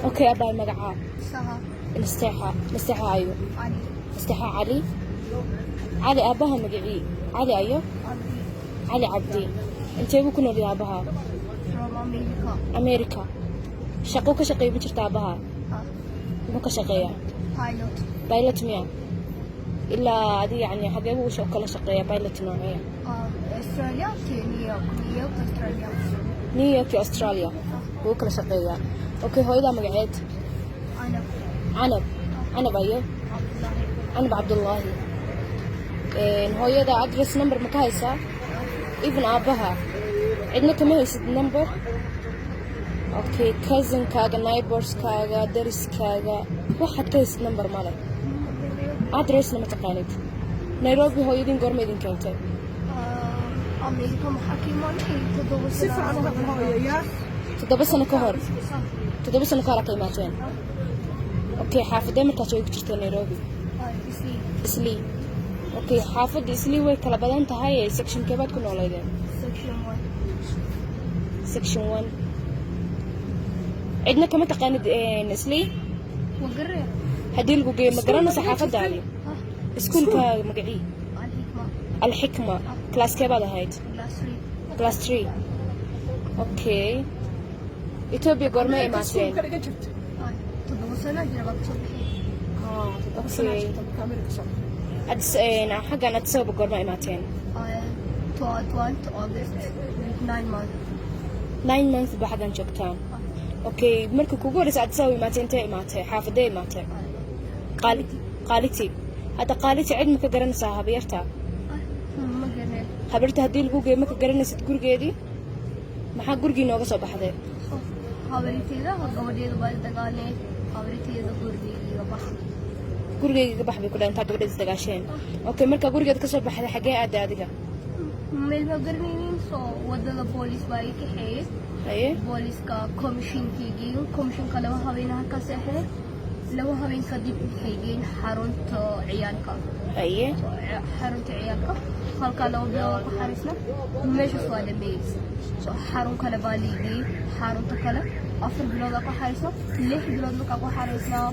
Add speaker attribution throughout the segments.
Speaker 1: Okay, abaay, magacaa?
Speaker 2: Saha.
Speaker 1: Nasteexa, Nasteexa ayo?
Speaker 2: Ali.
Speaker 1: Nasteexa Cali. Cali, aabbaha magacii? Cali ayo?
Speaker 2: Abdi.
Speaker 1: Cali Cabdi. Intee buu ku nool yahay aabbaha?
Speaker 2: From America.
Speaker 1: America. Shaqo ka shaqeeya ma jirta aabbaha?
Speaker 2: Ah.
Speaker 1: Muxuu ka shaqeeyaa?
Speaker 2: Pilot.
Speaker 1: Pilot miya? Ilaa adi yani xagee buu kala shaqeeyaa? Pilot nooceeya?
Speaker 2: Australia to New York. New York, Australia.
Speaker 1: New York iyo Australia wuu kala shaqeeyaa. Okay, hooyadaa magaceed?
Speaker 2: Anab.
Speaker 1: Canab. Canab ayo?
Speaker 2: Abdullahi.
Speaker 1: Canab Cabdullaahi. Hooyada address number ma ka haysaa? Even aabbaha cidna kama haysid number? Okay, cousinkaaga, neighborskaaga, dariskaaga, waxaad ka haysid number male? Addressna ma taqaanid? Nairobi hooyadiin goorma idin keentay?
Speaker 2: America maxaa ka imaanay 7
Speaker 3: Si fiican u hadal, hooyo, yaa.
Speaker 1: 7 sano ka hor. 7 sano ka hor aa ka imaateen. Okay, xaafadee markaas way ku jirtay Nairobi?
Speaker 2: Islii.
Speaker 1: Islii. Okay, xaafadda Islii way kala badan tahay, section keebaad ku nooleydeen?
Speaker 2: Section 1.
Speaker 1: Section 1. Cidna kama taqaanid Islii?
Speaker 2: Wagare.
Speaker 1: Haddii lagu geeyo, ma garanaysa xaafadaadi?
Speaker 2: Ah.
Speaker 1: Iskuulka magacii?
Speaker 2: Al-Hikma.
Speaker 1: Alxikma. Class keebaad ahayd?
Speaker 2: Class 3.
Speaker 1: Class 3. Okay, Ethiopia goormay imaateen?
Speaker 3: Iskuulka dhigan jirta.
Speaker 2: 7 sano jira baa kasoo bixi.
Speaker 3: 7 sano jirta marka Amerika soo.
Speaker 1: Addis, xaggan Addis Ababa goorma imaateen?
Speaker 2: 20 August, 9 months.
Speaker 1: 9 months ba xaggan joogtaan. Okay, marka kugu horeysa Addis Ababa imaatay, intee imaatay? Xaafadee imaatay? Qaaliti. Hadda Qaaliti cid ma ka garanaysaa? Habaryarta?
Speaker 2: Ma garanay.
Speaker 1: Habarta haddii lagu geeyo, ma ka garanaysid gurigeedii? Maxaa gurigii nooga soo baxday?
Speaker 2: Habaryarteeda gabadheeda baa dagaalnay. Habaryarteeda gurigeyga bax.
Speaker 1: Gurigeyga ka bax bay ku dhahan intaa gabadheed isdagaasheen. Okay, markaa gurigeed ka soo baxday, xaggee aaday adiga?
Speaker 2: Meel ma garanaynin, soo wadada boolis baa i kaxeeyey. Booliska commissionkii geeyin. Commissionka 2 habeen halkaa seexday. 2 habeen kadib waxay geyn xarunta ciyaalka. Xarunta ciyaalka halkaa 2 bilood ku xariisna. Meeshaas waa dhameeyey. So xarun kale baa liigeeyey. Xarunta kale 4 bilood ku xariisna. 6 bilood markaa ku xariisnaa,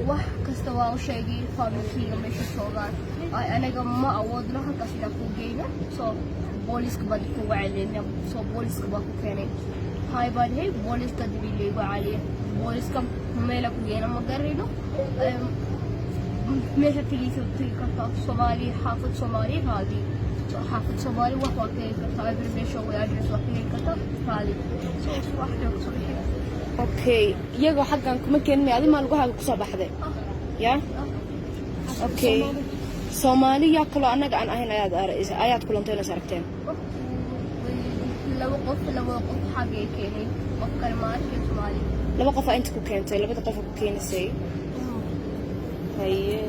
Speaker 2: wax kasta waa u sheegay familkeyga meesha joogaan. Ay anaga ma awoodno halkaas inaan ku geyno, so booliska baan kuga celina. So booliska baa ku keenay. Hay baan dhahay. Booliska dib ilaygu celiya. Booliska meela ku geena ma garayno. Meesha tegeysa tegi kartaa Soomaali, xaafad Soomaali raadi. So xaafad Soomaali wax waa ka heli kartaa, every meesha way address waa ka heli kartaa, raadi. So wax kale kasoo bixi.
Speaker 1: Okay, iyagoo xaggan kuma keenin, adi maa lugahaaga kusoo baxday ya? Okay, Soomaali yaa kaloo annaga aan ahayn ayaad kulanteen is aragteen?
Speaker 2: Laba qof. Labada qof xaggay keenay. Qof kale ma arkin Soomaali.
Speaker 1: Laba qof aa inta ku keentay? Labada qof ku keenisay. Haye.